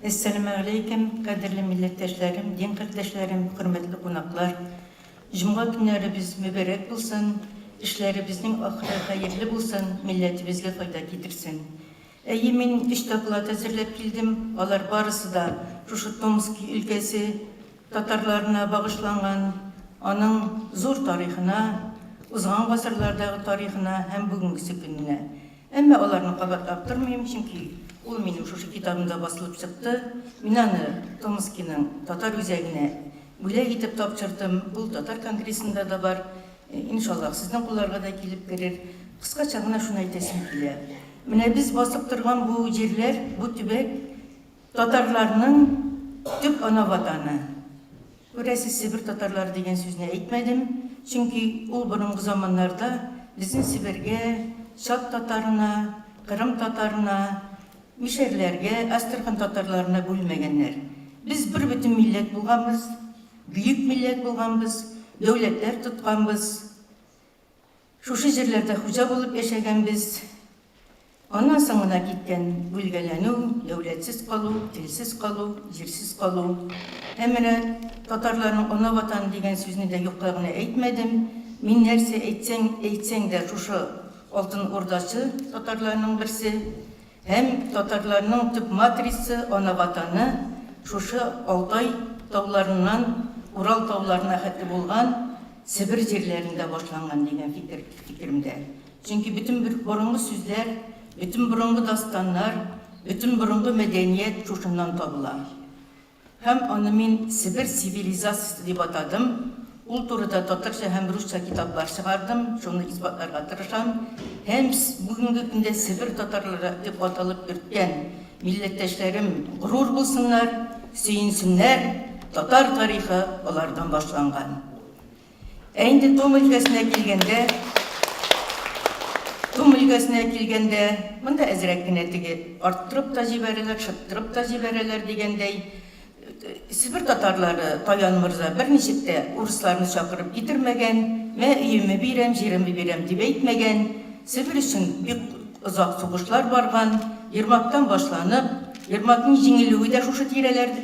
Әссәламегаләйкем, кадерле милләттәшләрем, дин кардәшләрем, хөрмәтле кунаклар! Җомга көннәребез мөбарәк булсын, эшләребезнең ахыры хәерле булсын, милләтебезгә файда китерсен. Әйе, мин өч доклад әзерләп килдем, алар барысы да шушы Томски өлкәсе татарларына багышланган, аның зур тарихына, узган гасырлардагы тарихына һәм бүгенгесе көненә. Әмма аларны кабатлап тормыйм, чөнки ул минем шушы китабымда басылып чыкты. Мин аны Томскиның татар үзәгенә бүләк итеп тапшырдым. Ул татар конгрессында да бар. Иншаллаһ, сезнең кулларга да килеп керер. Кыскача гына шуны әйтәсем килә. Менә без басып торган бу җирләр, бу төбәк татарларның төп ана ватаны. Күрәсез, Себер татарлары дигән сүзне әйтмәдем, чөнки ул борынгы заманнарда безнең Себергә, Чат татарына, Кырым татарына, мишәрләргә, Әстерхан татарларына бүлмәгәннәр. Без бер бөтен милләт булганбыз, бөек милләт булганбыз, дәүләтләр тотканбыз. Шушы җирләрдә хуҗа булып яшәгәнбез. Аннан соң гына киткән бүлгәләнү, дәүләтсез калу, телсез калу, җирсез калу. Һәм менә татарларның ана ватаны дигән сүзне дә юкка гына әйтмәдем. Мин нәрсә әйтсәң, әйтсәң дә шушы Алтын Урдачы татарларның берсе. Һәм татарларның төп матрицы, ана ватаны шушы Алтай тауларыннан Урал тауларына хәтле булган Себер җирләрендә башланган дигән фикер фикеремдә. Чөнки бөтен бер борынгы сүзләр, бөтен борынгы дастаннар, бөтен борынгы мәдәният шушыннан табыла. Һәм аны мин Себер цивилизациясе дип атадым. Ул турыда татарча һәм русча китаплар чыгардым, шуны исбатларга тырышам. Һәм бүгенге көндә Себер татарлары дип аталып йөрткән милләттәшләрем горур булсыннар, сөенсеннәр, татар тарихы алардан башланган. Ә инде Том өлкәсенә килгәндә, Том өлкәсенә килгәндә, монда әзрәк кенә теге арттырып та җибәрәләр, шыттырып та җибәрәләр дигәндәй, Себер татарлары Таян морза берничек тә урысларны чакырып китермәгән, мә өеме бирәм, җиреме бирәм дип әйтмәгән. Себер өчен бик озак сугышлар барган, Ермактан башланып, Ермакның җиңелүе дә шушы тирәләр,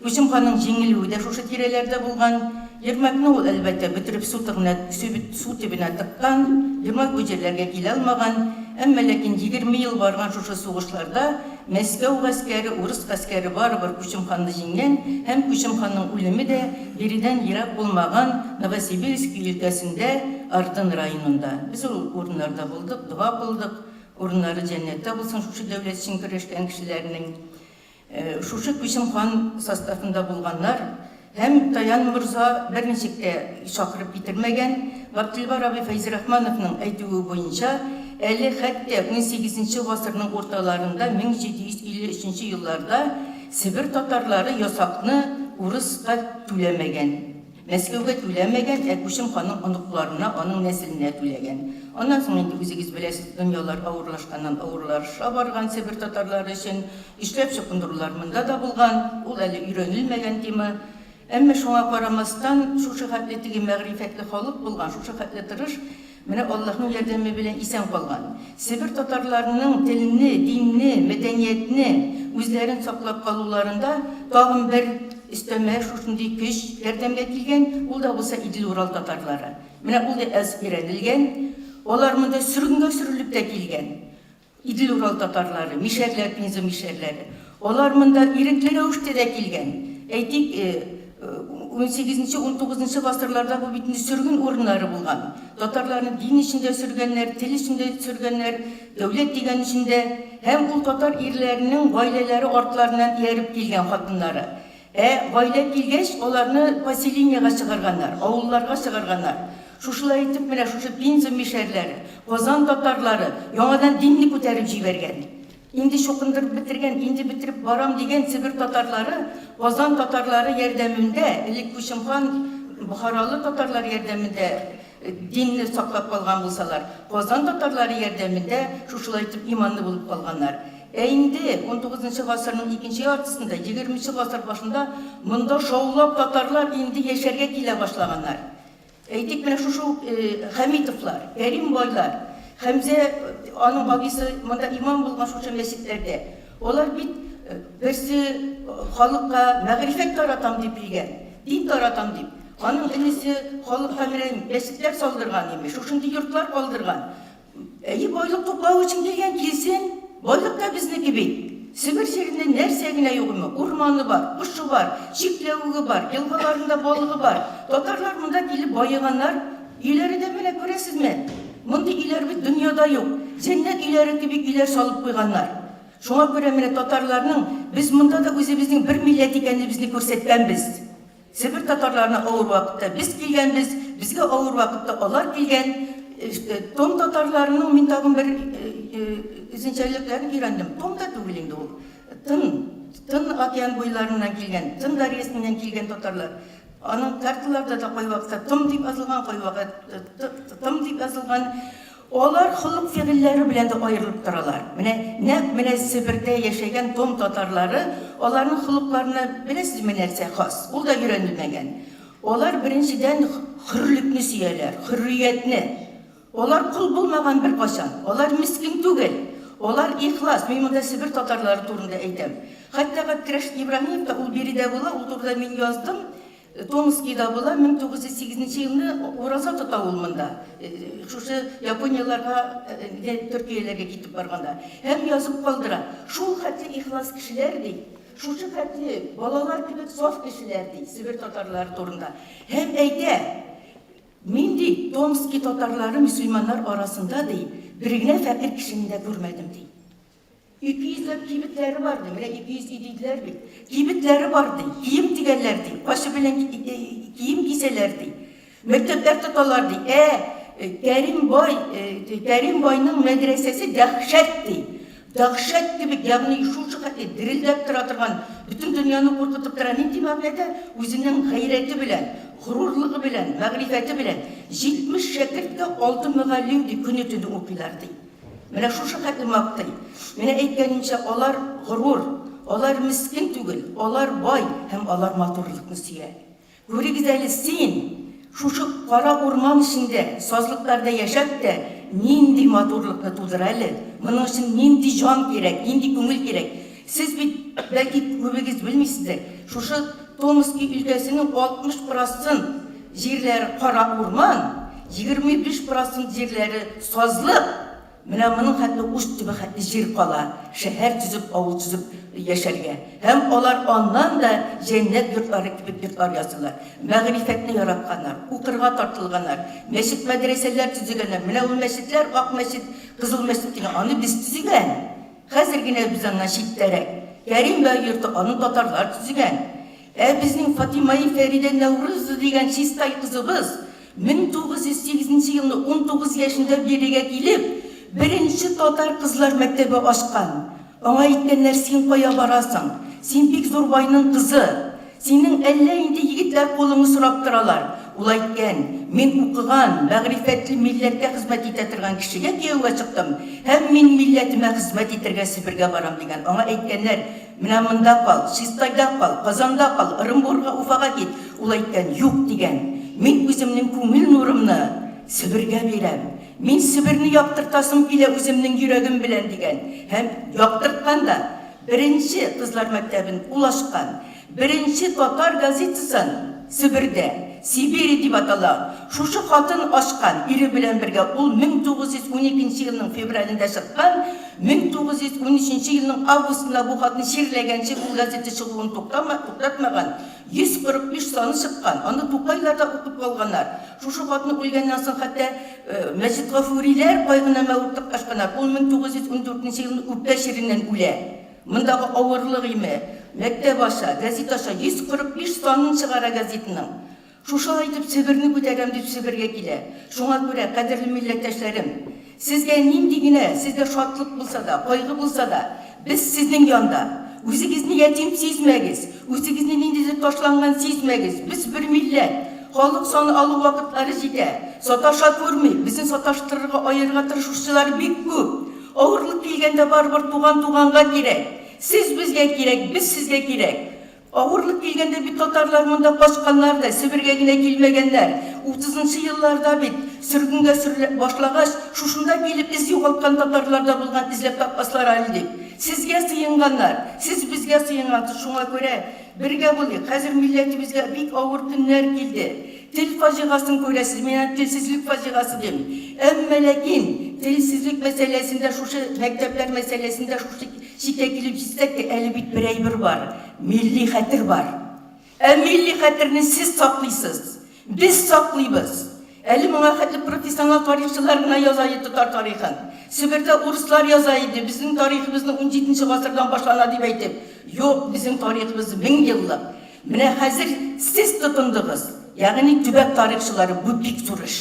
Күчем ханның җиңелүе дә шушы тирәләрдә булган. Ермакны ул, әлбәттә, бөтереп су тыгына, су төбенә тыккан. Ермак бу җирләргә килә алмаган. Әмма ләкин 20 ел барган шушы сугышларда Мәскәү гаскәре, урыс гаскәре барыбер Күчем ханны җиңгән һәм Күчем ханның үлеме дә биредән ерак булмаган Новосибирски өлкәсендә, Ардын районында. Без ул урыннарда булдык, дога кылдык. Урыннары җәннәттә булсын шушы дәүләт өчен көрәшкән кешеләрнең. Шушы Күчем хан составында булганнар һәм Таян морза берничек тә чакырып китермәгән. Габделбар абый Фәйзрахмановның әйтүе буенча, әле хәтта унсигезенче гасырның урталарында, 1753 нче елларда Себер татарлары ясакны урыска түләмәгән. Мәскәүгә түләмәгән, ә Күчем ханның оныкларына, аның нәселенә түләгән. Аннан соң инде үзегез беләсез, дөньялар авырлашканнан авырлаша барган Себер татарлары өчен. Ишләп чукындырулар монда да булган, ул әле өйрәнелмәгән тема. Әмма шуңа карамастан, шушы хәтле теге мәгърифәтле халык булган, шушы хәтле тырыш, Менә Аллаһның ярдәме белән исән калган. Себер татарларының телне, динне, мәдәниятне үзләрен саклап калуларында тагын бер өстәмә шушындый көч ярдәмгә килгән, ул да булса Идел-Урал татарлары. Менә ул да әз өйрәнелгән. Алар монда сөргенгә сөрелеп тә килгән. Идел-Урал татарлары, мишәрләр, Пенза мишәрләре. Алар монда ирекле рәвештә дә килгән. Әйтик, унсигезенче, унтугызынчы гасырларда бу бит инде сөрген урыннары булган. Татарларны дин өчен дә сөргәннәр, тел өчен дә сөргәннәр, дәүләт дигән өчен дә. Һәм ул татар ирләренең гаиләләре артларыннан ияреп килгән хатыннары. Ә гаилә килгәч, аларны поселениегә чыгарганнар, авылларга чыгарганнар. Шушылай итеп, менә шушы Пенза мишәрләре, Казан татарлары яңадан динне күтәреп җибәргән. Инде чукындырып бетергән, инде бетереп барам дигән Себер татарлары Казан татарлары ярдәмендә, элек Күчем хан бохаралы татарлар ярдәмендә динне саклап калган булсалар, Казан татарлары ярдәмендә шушылай итеп иманлы булып калганнар. Ә инде унтугызынчы гасырның икенче яртысында, егерменче гасыр башында монда шаулап татарлар инде яшәргә килә башлаганнар. Әйтик, менә шушы ук Хәмитовлар, Кәрим байлар, Хәмзә, аның абыйсы монда имам булган шушы мәчетләрдә. Алар бит Берсе халыкка мәгърифәт таратам дип килгән, дин таратам дип. Аның энесе халыкка менә мәчетләр салдырган, имеш, шушындый йортлар калдырган. Әйе, байлык туплау өчен килгән, килсен. Байлык та безнеке бит. Себер җирендә нәрсә генә юк име? Урманы бар, кошы бар, чикләвеге бар, елгаларында балыгы бар. Татарлар монда килеп баеганнар. Өйләре дә менә күрәсезме? Мондый өйләр бит дөньяда юк. Җәннәт өйләре кебек өйләр салып куйганнар. Шуңа күрә менә татарларның без монда да үзебезнең бер милләт икәнебезне күрсәткәнбез. Себер татарларына авыр вакытта без килгәнбез, безгә авыр вакытта алар килгән. Том татарларының мин тагын бер үзенчәлекләрен өйрәндем. Том да түгел инде ул. Тын, Тын океан буйларыннан килгән, Тын дарьясыннан килгән татарлар. Аның карталарда да кайвакытта Том дип язылган, кайвакыт Тым дип язылган. Алар холык-фигыльләре белән дә аерылып торалар. Менә нәкъ менә Себердә яшәгән том татарлары, аларның холыкларына беләсезме нәрсә хас? Ул да өйрәнелмәгән. Алар, беренчедән, хөрлекне сөяләр, хөрриятне. Алар кол булмаган беркайчан, алар мескен түгел, алар ихлас. Мин монда Себер татарлары турында әйтәм. Хәтта Габдрәшит Ибраһимов та, ул биредә була, ул турыда мин яздым. Томскида була, 1908 нче елны ураза тота ул монда, шушы Японияләргә, Төркияләргә китеп барганда. Һәм язып калдыра, шул хәтле ихлас кешеләр, ди, шушы хәтле балалар кебек саф кешеләр, ди, Себер татарлары турында. Һәм әйтә, мин, ди, Томски татарлары мөселманнар арасында, ди, бер генә фәкыйрь кешене дә күрмәдем, ди. 200 ләп кибетләре бар, ди. Менә 200 өй диделәр бит. Кибетләре бар, ди. Кием тегәләр, ди. Качы белән кием кисәләр, ди. Мәктәпләр тоталар, ди. Ә Кәрим бай, Кәрим байның мәдрәсәсе дәһшәт, ди. Дәһшәт кебек, ягъни шушы хәтле дерелдәп тора торган, бөтен дөньяны куркытып тора. Нинди мәгънәдә? Үзенең гайрәте белән, горурлыгы белән, мәгърифәте белән. 70 шәкерткә алты мөгаллим, ди, көне-төне укыйлар, ди. Менә шушы хәтле мактый. Менә әйткәнемчә, алар горур, алар мескен түгел, алар бай һәм алар матурлыкны сөя. Күрегез әле, син, шушы кара урман эчендә, сазлыкларда яшәп тә, нинди матурлыкны тудыр әле! Моның өчен нинди җан кирәк, нинди күңел кирәк! Сез бит, бәлки, күбегез белмисездер, шушы Томски өлкәсенең 60 процент җирләре кара урман, 25 процент җирләре сазлык. Менә моның хәтле уч төбе хәтле җир кала, шәһәр төзеп, авыл төзеп яшәргә. Һәм алар аннан да җәннәт йортлары кебек йортлар ясыйлар. Мәгърифәтне яратканнар, укырга тартылганнар, мәчет-мәдрәсәләр төзегәннәр. Менә ул мәчетләр, Ак мәчет, Кызыл мәчет дигән, аны без төзегән. Хәзер генә без аннан читтәрәк. Кәрим бай йорты, аны татарлар төзегән. Ә безнең Фатыймаи Фәридә Нәүрүзова дигән Чистай кызыбыз 1908 нче елны 19 яшендә бирегә килеп, беренче татар кызлар мәктәбе ачкан. Аңа әйткәннәр, син кая барасың? Син бик зур байның кызы. Синең әллә инде егетләр кулыңны сорап торалар. Ул әйткән, Мин укыган, мәгърифәтле милләткә хезмәт итә торган кешегә кияүгә чыктым һәм мин милләтемә хезмәт итәргә Себергә барам, дигән. Аңа әйткәннәр, Менә монда кал, Чистайда кал, Казанда кал, Ырынбурга, Уфага кит. Ул әйткән, Юк, дигән, мин үземнең күңел нурымны Себергә бирәм. Мин Себерне яктыртасым килә үземнең йөрәгем белән, дигән. Һәм яктырткан да. Беренче кызлар мәктәбен ул ачкан. Беренче татар газетасын Себердә, Сибири дип атала, шушы хатын ачкан, ире белән бергә ул 1912 нче елның февралендә чыккан, 1913 нче елның августында бу хатын чирләгәнче ул газета чыгуын туктатмаган, 145 саны чыккан, аны Тукайлар да укып калганнар. Шушы хатын үлгәннән соң хәтта Мәҗит Гафуриләр кайгынамә уртаклашканнар, ул 1914 нче елны үпкә чиреннән үлә. Мондагы авырлык име, мәктәп аша, гәзит аша 145 санын чыгара гәзитның. Шушылай итеп Себерне күтәрәм дип Себергә килә. Шуңа күрә, кадерле милләттәшләрем, сезгә нинди генә, сезгә шатлык булса да, кайгы булса да, без сезнең янда. Үзегезне ятим сизмәгез, үзегезне ниндидер ташланган сизмәгез, без бер милләт. Халык саны алу вакытлары җитә. Саташа күрмик, безне саташтырырга, аерырга тырышучылар бик күп. Авырлык килгәндә барыбер туган туганга кирәк. Сез безгә кирәк, без сезгә кирәк. Авырлык килгәндә бит татарлар монда качканнар да, Себергә генә килмәгәннәр. Утызынчы елларда бит, сөргенгә сөрелә башлагач, шушында килеп эз югалткан татарлар да булган, эзләп тапмаслар әле дип. Сезгә сыенганнар, сез безгә сыенгансыз, шуңа күрә бергә булыйк. Хәзер милләтебезгә бик авыр көннәр килде. Тел фаҗигасын күрәсез, мин аны телсезлек фаҗигасы дим. Әмма ләкин телсезлек мәсьәләсендә шушы мәктәпләр мәсьәләсендә шушы чиккә килеп җитсәк тә, әле бит бер әйбер бар, милли хәтер бар. Ә милли хәтерне сез саклыйсыз, без саклыйбыз. Әле моңа хәтле профессионал тарихчылар гына яза иде татар тарихын. Себердә урыслар яза иде, безнең тарихыбызны унҗиденче гасырдан башлана дип әйтеп. Юк, безнең тарихыбыз 1000 еллык. Менә хәзер сез тотындыгыз, ягъни төбәк тарихчылары, бу бик зур эш.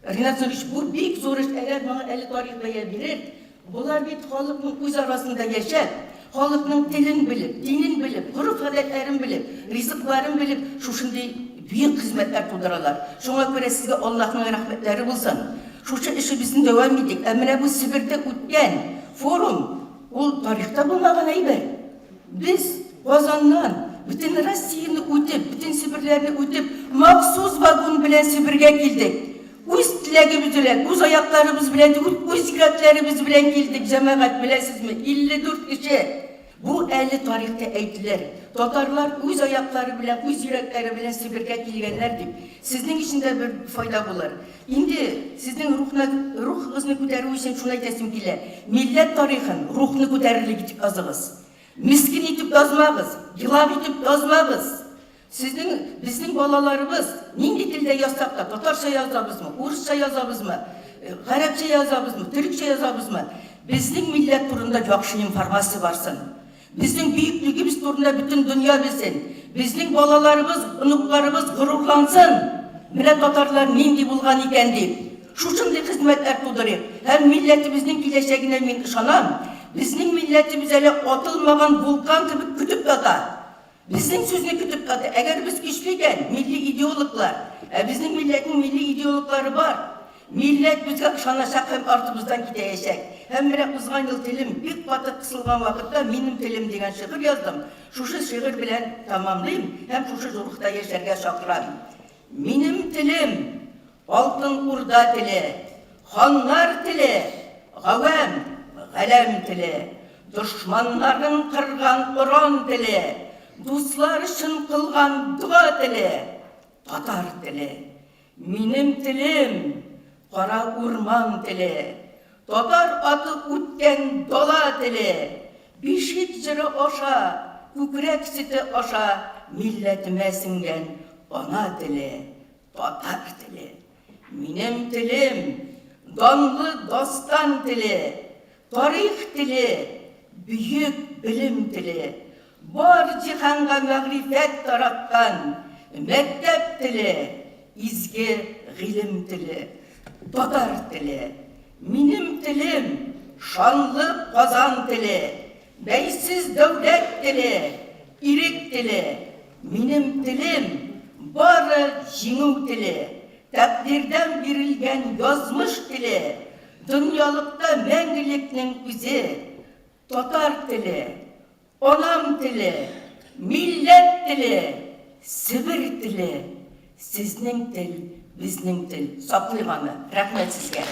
Ринат Нурович, бу бик зур эш, әгәр моңа әле тарих бәя бирер, болар бит халыкның үз арасында яшәп, халыкның телен белеп, динен белеп, гореф-гадәтләрен белеп, ризыкларын белеп, шушындый бөек хезмәтләр тудыралар. Шуңа күрә сезгә Аллаһның рәхмәтләре булсын. Шушы эшебезне дәвам итик. Ә менә бу Себердә үткән форум, ул тарихта булмаган әйбер. Без Казаннан бөтен Россияне үтеп, бөтен Себерләрне үтеп, махсус вагон белән Себергә килдек. Үз теләгебез белән, үз аякларыбыз белән түгел, үз йөрәкләребез белән килдек, җәмәгать, беләсезме, 54 кеше. Бу әле тарихта әйтелер. Татарлар үз аяклары белән, үз йөрәкләре белән Себергә килгәннәр дип. Сезнең өчен дә бер файда булыр. Инде сезнең рухны, рухыгызны күтәрү өчен шуны әйтәсем килә, милләт тарихын рухны күтәрерлек итеп языгыз. Мескен итеп язмагыз, елак итеп язмагыз. Сезнең, безнең балаларыбыз нинди телдә язсак та, татарча язабызмы, урысча язабызмы, гарәпчә язабызмы, төрекчә язабызмы, безнең милләт турында яхшы информация барсын. Безнең бөеклегебез турында бөтен дөнья белсен. Безнең балаларыбыз, оныкларыбыз горурлансын, менә татарлар нинди булган икән дип. Шушындый хезмәтләр тудырыйк. Һәм милләтебезнең киләчәгенә мин ышанам. Безнең милләтебез әле атылмаган вулкан кебек көтеп ята. Безнең сүзне көтеп ята. Әгәр без көчле икән, милли идеологлар, ә безнең милләтнең милли идеологлары бар, Милләт безгә ышаначак һәм артыбыздан китәячәк. Һәм менә узган ел телем бик каты кысылган вакытта Минем телем дигән шигырь яздым. Шушы шигырь белән тәмамлыйм һәм шушы рухта яшәргә чакырам. Минем телем, Алтын Урда теле, ханнар теле, гавәм, галәм теле, дошманнарын кырган оран теле, дуслар өчен кылган дога теле, татар теле. Минем телем, кара урман теле, Татар аты үткән дала теле, Бишек җыры аша, күкрәк сөте аша Милләтемә сеңгән ана теле, татар теле. Минем телем, данлы дастан теле, Тарих теле, бөек белем теле, Бар җиһанга мәгърифәт тараткан Мәктәп теле, изге гыйлем теле, Татар теле. Минем телем, шанлы Казан теле, Бәйсез дәүләт теле, ирек теле. Минем телем, бары җиңү теле, Тәкъдирдән бирелгән язмыш теле, Дөньялыкта мәңгелекнең үзе, Татар теле, анам теле, милләт теле, Себер теле, сезнең тел, безнең тел. Саклыйк аны. Рәхмәт сезгә.